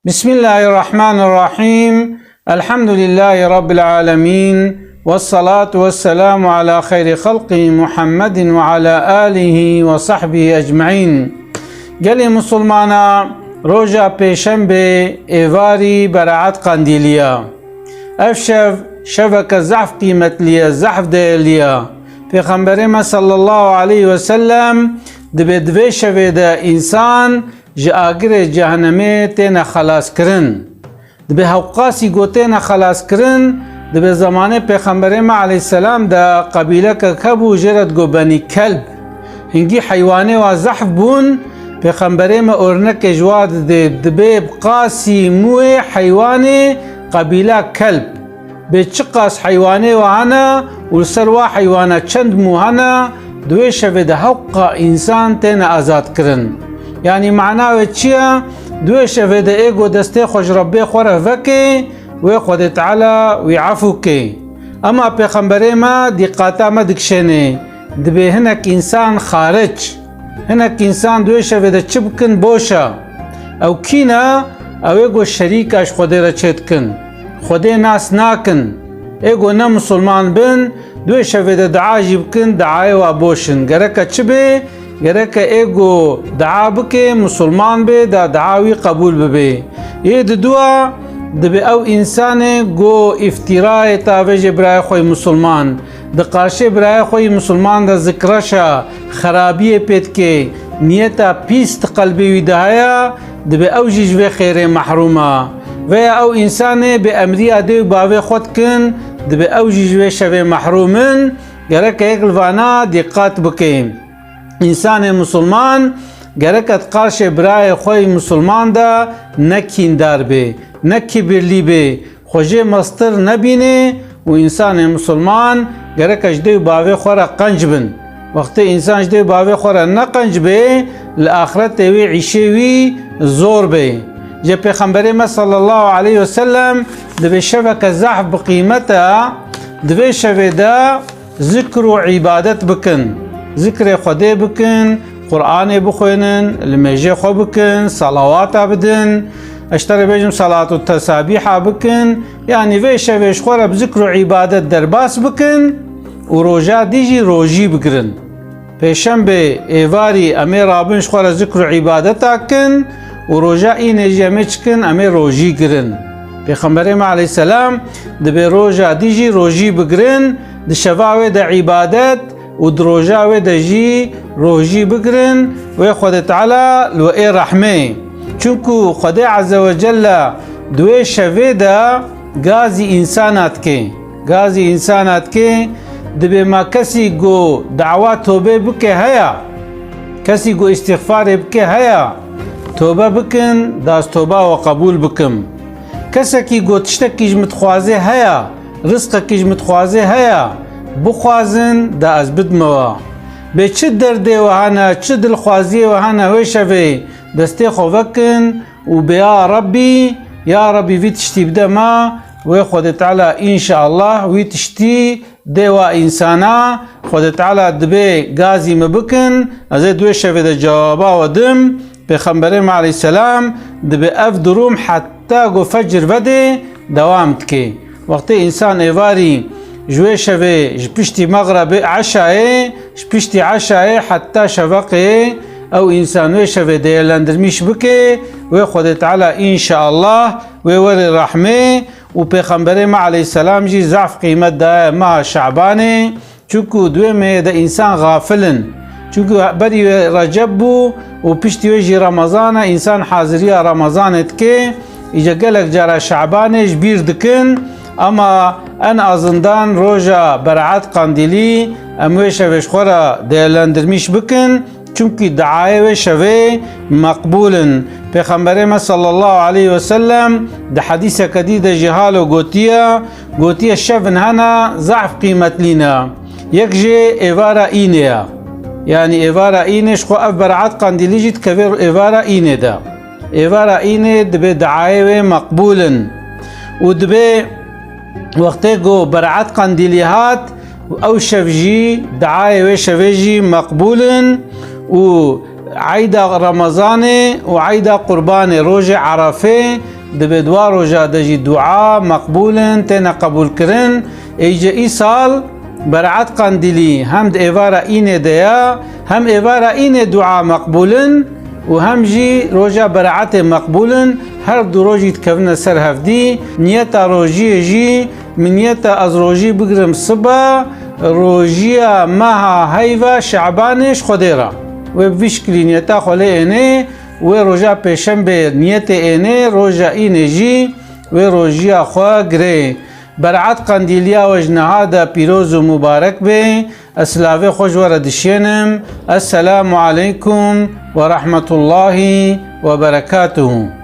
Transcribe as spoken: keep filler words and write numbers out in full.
Bismillahirrahmanirrahim. Elhamdülillahi Rabbil alemin. Vessalatu vesselamu ala hayri halqi Muhammedin ve ala alihi ve sahbihi ecmaîn. Gelê Musulmana, roja Pêşembê êvarî Beraat Qandîlî ya. Ev şev, şeveke zehf qîmetlî ye, zehf değerlî ye. Pêxemberê me sallallahu aleyhi ve sellem dibê di vê şevê de însan ji agirê cehennemê têne xelaskirin. Dibê hewqasî ku têne xelaskirin, dibê zemanê Pêxemberê me aleyhisselam de qebîlekek hebû, jê re digo Benî Kelb. Hingî heywanê wa zehf bûn, Pêxemberê me ornekê ji wa didê, dibê bi qasî mûyê heywanê qebîla Kelb. Bê çiqas heywanê wa hene û li ser wa heywana çend mû hene, di wê şevê de hewqa însan têne azadkirin. Yanî mana wê çi ye? Di wê şevê de ê ku destê xwe ji Rebbê xwe re veke, wê Xwedê Teala wî efû ke. Ema Pêxemberê me dîqata me dikişêne, dibê hinek însan xaric. Hinek însan di wê şevê de çi bikin boş e. Ew kî ne? Ew ê ku şerîka ji Xwedê re çêdikin. Xwedê nas nakin. Ê ku ne misilman bin, di wê şevê de dua jî bikin, duayê wa boş in. Gereke çi bê? Gereke ê ku dua bike, misilman bê, da dua wî qebûl bibe. Yê didua, dibê ew însanê ku îftîrayê tavêjê birayê xwe yê misilman. Di qarşê birayê xwe yî misilman de zikreşa xerabiyê pê dike, niyeta pîs di qelbê wî de heye, dibê ew jî ji vê xêrê mehrûm e. Veya ew însanê bêemriya dê û bavê xwe dikin, dibê ew jî ji vê şevê mehrûm in. Gereke yek li vana dîqat bike. Însanê misilman gereke di qarşê birayê xwe yî misilman de ne kîndar bê, ne kibirlî bê, xwe jê mestir nebîne û însanê misilman gereke ji dê û bavê xwe re qenc bin. Wextê însan ji dê û bavê xwe re ne qenc bê, li axretê wê îşê wî zor bê. Ji Pêxemberê me sallallahu aleyhi ve sellem dibê şeveke zehf bi qîmet e, di vê şevê de zikr û îbadet bikin. Zikrê Xwedê bikin, Qur'anê bixwênin, limêjê xwe bikin, salawata bidin. Ez ji te re bêjim salat û tesabîha bikin. Yanî vê şevê ji xwe re bi zikr û îbadet derbas bikin û roja dî jî rojî bigirin. Pêşembê êvarî em ê rabin ji xwe re zikr û îbadeta kin û roja înê jî em ê çikin, em ê rojî girin. Pêxemberê me aleyhisselam dibê roja dî jî rojî bigirin, di şeva wê de îbadet û di roja wê de jî rojî bigirin, wê Xwedê Teala li we ê rehmê. Çunku Xwedê Azze ve Celle di wê şevê de gazî însana dike. Gazî însana dike, dibê ma kesî ku dawa tobê bike heya? Kesî ku îstîxfarê bike heya? Tobe bikin, da ez toba we qebûl bikim. Kesekî ku tiştekî ji min dixwaze heya? Rizqekî ji min dixwaze heya? Bixwazin, da ez bidime we. Bê çi derdê we hene, çi dilxwaziyê we hene, wê şevê destê xwe vekin û bê ya Rebbî, ya Rebbî vî tiştî bide me, wê Xwedê Teala înşeallah wî tiştî dê wa însana, Xwedê Teala dibê gazî min bikin, ez ê di wê şevê de cewaba we dim. Pêxemberê me aleyhisselam dibê ev durum heta ku fecr vedê dewam dike. Wextê însan êvarî ji wê şevê, ji piştî mexrebê, eşayê, ji piştî eşayê heta şeveqê ew însan wê şevê değerlendirmiş bike, wê Xwedê Teala înşeallah wê were rehmê û Pêxemberê me aleyhisselam jî zehf qîmet daye meha Şabanê. Çunku di wê mehê de însan xafil in. Çunku berî wê Receb bû û piştî wê jî Remezan e, însan haziriya Remezanê dike. Îca gelek cara Şabanê ji bîr dikin, ama en azından roja Beraat Qandîlî em wê şevê ji xwe re değerlendirmiş bikin. Çunkî duayê wê şevê meqbûl in. Pêxemberê me sallallahu aleyhi ve sellem di hedîseke dî de jî halo gotiye, gotiye şevin hene zehf qîmetlî ne. Yek jê êvara înê ye. Yanî êvara înê ji xwe ev Beraat Qandîlî jî dikeve êvara înê de. Êvara înê dibê duayê wê meqbûl in. Û dibê wextê ku Beraat Qandîlî hat, ew şev jî, duayê wê şevê jî meqbûl in û eyda Remezanê û eyda Qurbanê, rojê Erefê, Di vê dua roja de jî dua meqbûl in, têne qebûlkirin. Êce îsal Bereet Qendîlî hem di êvara înê de ye, hem êvara înê dua meqbûl in û hem jî roja Bereetê meqbûl in. Her du rojî dikevine ser hevdî. Niyeta rojiyê jî, min niyeta ez rojî bigrim sibe, rojiya meha heyva Şebanê ji Xwedê re. Wê bi vî şikilî niyeta xwe lê ênê. Wê roja pêşembê niyetê ênê, roja înê jî wê rojiya xwe girê. Bereet Qendîliya we ji niha de pîroz û mubarek bê. Ez silavê xwe ji we re dişênim. Esselamu aleykum ve rahmetullahi ve berekatuhu.